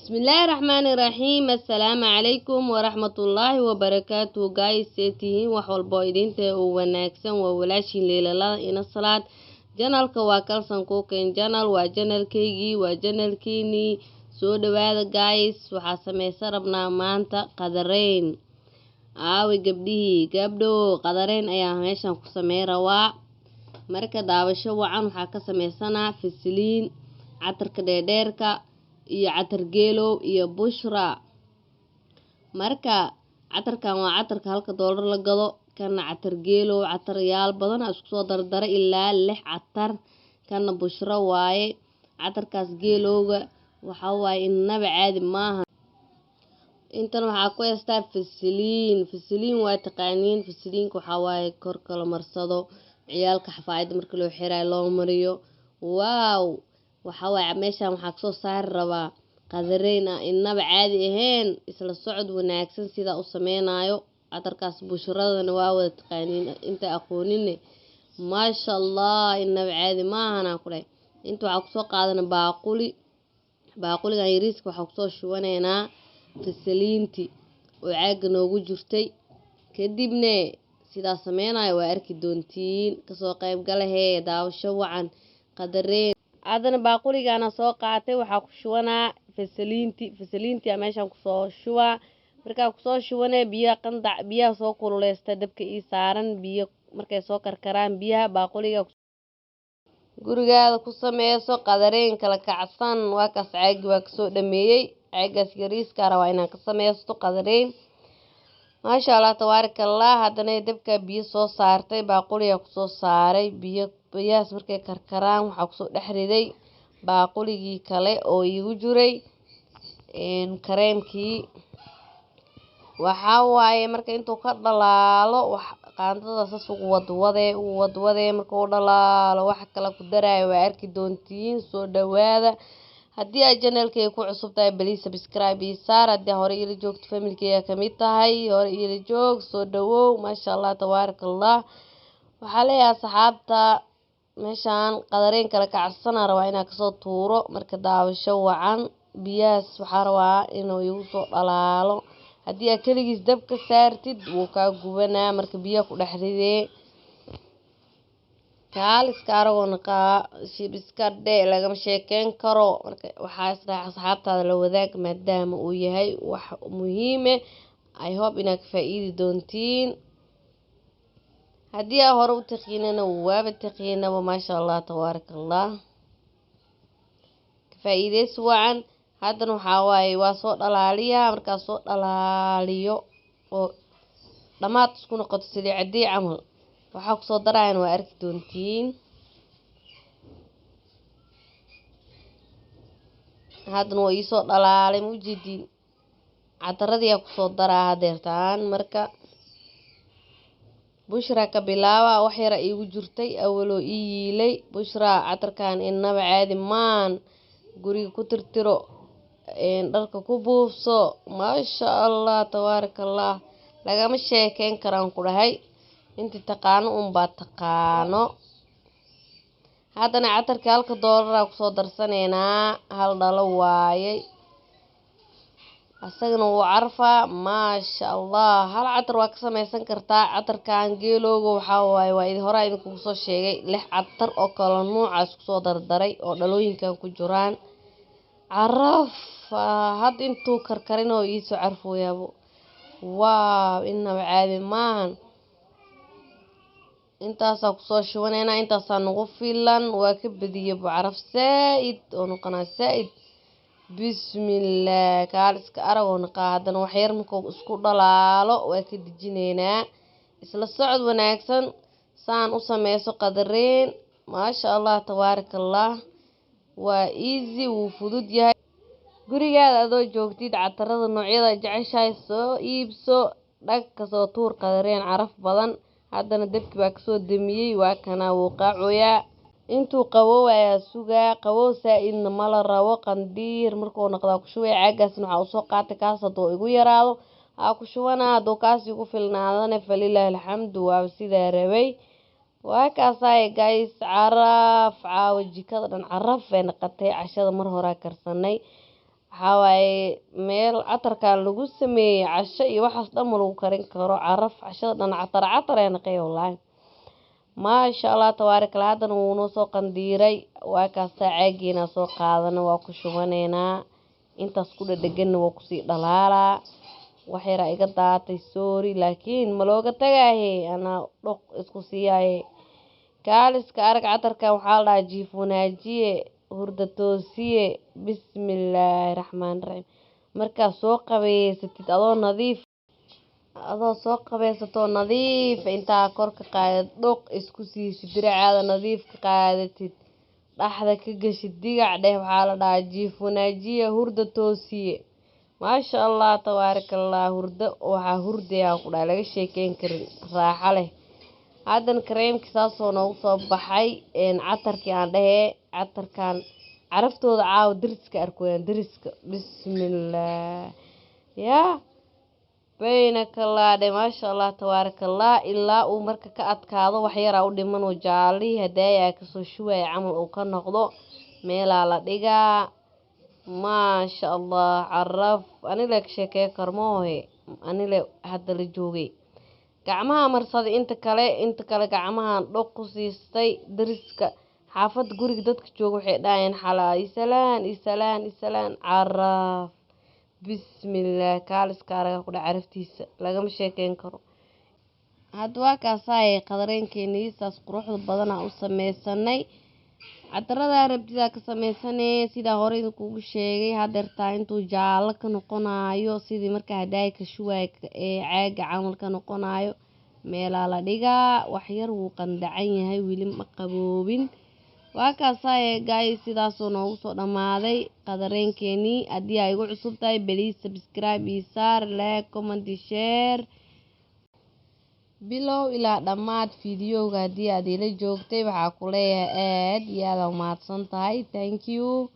Bismillaahi raxmaani raxiim. Assalaamu calaykum waraxmatullaahi wabarakaatuh. Guys, see tihiin? Wax walbo idinta oo wanaagsan. Waa walaashiin Leelalada ina Salaad. Channelka waa Kalsan Cooking Channel, waa channelkaygii, waa channelkiinii. Soo dhawaada guys. Waxaa sameysan rabnaa maanta qadareyn. Aawi gabdhihii? Gabdho, qadareyn ayaa meeshan ku samey rabaa. Marka daawasho wacan. Waxaa ka sameysanaa Vaseline, catarka dheerdheerka iyo catar geelow iyo Bushra. Marka catarkan waa catarka halka doolar la gado, kana catar geelow, cataryaal badan isku soo dardaray, ilaa lix catar. Kana Bushra waaye. Catarkaas geelowga waxaa waaye innaba caadi maaha. Intan waxaa ku haystaa Vaseline. Vaseline waa taqaaniin. Vaselineka waxaa waaye korka la marsado, ciyaalka xafaayadda marka loo xiraayo loo mariyo. Wow, waxaa waaye meeshan waxaa kasoo saari rabaa qadareyn ah innaba caadi ahayn. Isla socod wanaagsan sidaa u sameynayo. Catarkaas Bushradana waa wada taqaaniin, inta aqoonine maasha Allah, innaba caadi maahanaa ku dhahay. Inta waxaa kusoo qaadana baaquli. Baaquligan yariiska waxaa kusoo shubaneynaa Vaselineti oo caaga noogu jirtay. Kadibne sidaa sameynayo waa arki doontiin. Kasoo qayb galahee, daawasho wacan. Qadareen haddana baaquligana soo qaatay, waxaa ku shubanaa Vaselineti. Vaselinti aa meeshan kusoo shubaa. Markaa kusoo shubanee, biyaha qandac, biyaha soo kululeysta, dabka ii saaran. Biyo markay soo karkaraan biyaha, baaquliga. Gurigaada ku sameyso qadareyn kala kacsan. Waa kaas, caagi waa kasoo dhameeyey. Caagaas yariiskaa rabaa inaan ka sameysto qadareyn. Maasha Allah, tabaaraka Allah. Haddana dabkaa biyo soo saartay, baaquligaa kusoo saaray biyo. Biyahaas markay karkaraan, waxaa kusoo dhex riday baaquligii kale oo iigu jiray kareemkii. Waxaa waaye marka intuu ka dhalaalo, wax qaandada sas ugu wadwadee, ugu wadwadee. Markuu dhalaalo, wax kale ku daraayo waa arki doontiin. Soo dhawaada. Haddii ay channelkayga ku cusub tahay, please subscribe ii saar. Haddii hore iila joogto, familykayga kamid tahay, hore iila joog, soo dhawow. Maasha Allah, tabaaraka Allah. Waxaa leeyahay asxaabta, meeshaan qadareen kala kacsanaa rabaa inaan kasoo tuuro. Marka daawasho wacan. Biyahaas waxaa rabaa inuu igu soo dhalaalo. Haddii aad keligiis dab ka saartid, wuu kaa gubanaa. Marka biyaha ku dhex ridee, kaaliska aragoo naqaa shibiska dhe, lagama sheekeyn karo. Marka waxaa isdhahay asxaabtaada la wadaag, maadaama uu yahay wax muhiime. I hope inaad ka faa-iidi doontiin. Haddii aa hore u taqiinana, waaba taqiinaba. Maasha Allah, tabaaraka Allah, ka faa-iideysi wacan. Haddana waxaa waaye waa soo dhalaaliyaa. Markaa soo dhalaaliyo oo dhammaad isku noqoto sidii cadii camal, waxaa kusoo darayan waa arki doontiin. Haddana waa iisoo dhalaalay, ma ujeediin? Cataradiyaa kusoo daraa hadeertaan. Marka Bushra ka bilaaba. Wax yara iigu jirtay awaloo ii yiilay. Bushra catarkan inaba caadi maan. Guriga ku tirtiro, dharka ku buufso. Maasha Allah, tabaaraka Allah, lagama sheekeyn karaan ku dhahay. Intii taqaano unbaa taqaano. Haddana catarka halka doolaraa kusoo darsaneynaa. Hal dhalo waayay, asagana wuu carfaa, maasha Allah. Hal catar waa ka sameysan kartaa. Catarkan geelowga waxaa waaye, waa idi horaa idinkugu soo sheegay, lix catar oo kala nuucaas kusoo dardaray oo dhalooyinkan ku jiraan. Caraf hadda intuu karkarin oo iisoo carfooyaabo. Waaw, inaba caadi maahan. Intaasaa kusoo shubaneynaa, intaasaa nagu filan. Waa ka badiyabo, caraf saa-id oo noqonaa saa-id. Bismillaah, kaal iska arag oo naqaa. Haddana waxyar markuu isku dhalaalo, waa ka dejineynaa. Isla socod wanaagsan. Saan u sameyso qadareen. Maasha Allah, tabaaraka Allah, waa easy, wuu fudud yahay. Gurigaada adoo joogtid, catarada noocyada jeceshahay soo iibso, dhag kasoo tuur qadareen caraf badan. Haddana dabki baa kasoo damiyey, waa kanaa, wuu qaacoyaa. Intuu qabow ayaa sugaa. Qabow saa-idna ma la rabo, qandiir markuu noqdaa ku shubay. Caagaasna waxaa usoo qaatay kaas hadduu igu yaraado aa ku shubanaa, hadduu kaas igu filnaadana, falilaahi alxamdu, waaba sidaa rabay. Waa kaasaay guys. Caraf caawa jikada dhan caraf bay noqotay. Cashada mar horaa karsanay. Waxaa waaye meel catarkan lagu sameeyey casho iyo waxaas dhan ma lagu karin karo. Caraf cashada dhan catar catar ee naqey wallaahi. Maasha Allah tabaaraka Allah. Haddana wuu noo soo qandiiray. Waa kaastaa caagiina soo qaadana, waa ku shubaneynaa. Intaas ku dhadheganna waa kusii dhalaalaa. Wax yaraa iga daatay, sorry, laakiin ma looga tagaaye, anaa dhoq isku siiyaaye. Kaaliska arag catarkan waxaa la dhahaa jiif wanaajiye, hurda toosiye. Bismillaahi raxmaani raxiim. Markaad soo qabeysatid adoo nadiif, adoo soo qabeysatoo nadiif, intaa kor ka qaadid, dhoq isku siisid, diracaada nadiif ka qaadatid, dhaxda ka geshid, digac dheh. Waxaa la dhahaa jiif wanaajiye, hurda toosiye. Maasha Allah tabaaraka Allah. Hurdo waxaa hurdayaa ku dhahay laga sheekeyn karin, raaxo leh. Haddana kareemkii saasoo noogu soo baxay, catarkii aan dhahee. Catarkan caraftooda caawa dariska arkoyaan, dariska. Bismillaah yaa baynakalaadhe. Maasha Allah tabaaraka Allah. Ilaa uu marka ka adkaado wax yaraa u dhiman oo jaalihii hadaaya kasoo shubaya camal uu ka noqdo, meelaa la dhigaa. Maasha Allah, caraf anile ka sheekey karmoohe. Anile hadda la joogay gacmaha marsaday, inta kale gacmahan dhoq ku siistay. Dariska xaafadda guriga dadka jooga waxay dhahayeen xalaa isalaan isalaan isalaan. Caraf bismillaah, kaaliska araga ku dhac, caraftiisa lagama sheekeyn karo. Hadda waa kaasaay qadareenkeenii saas quruxda badanaa u sameysanay. Cataradaa rabtidaa ka sameysanee, sidaa hore idinkugu sheegay. Hadeertaa intuu jaallo ka noqonayo, sidii markaa hadaaya ka shubaaya ee caaga camal ka noqonayo, meelaa la dhigaa. Waxyar wuu qandacan yahay, weli ma qaboobin. Waa kaasaay guys, sidaasoo noogu soo dhammaaday qadareenkeenii. Haddii ay igu cusub tahay, please subscribe iyo saar, like, comment, share. Bilow ilaa dhammaad fiidiyowga haddii aad ila joogtay, waxaa ku leeyahay aad iyo aad umahadsan tahay, thank you.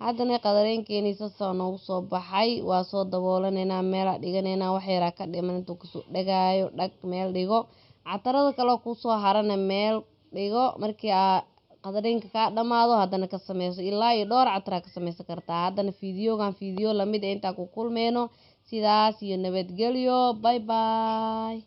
Haddana qadareenkeenii sasaa noogu soo baxay. Waa soo daboolanaynaa, meelaa dhiganaynaa. Wax yaraa ka dhiman intuu kasoo dhagaayo, dhag meel dhigo. Catarada kaloo kuusoo harana meel dhigo. Markii aa qadareenka kaa dhamaado, haddana ka sameyso. Ilaa iyo dhowr cataraa ka sameysan kartaa. Haddana fiidiyogan fiidiyo lamid intaan ku kulmeyno, sidaas iyo nabadgelyo, bye bye.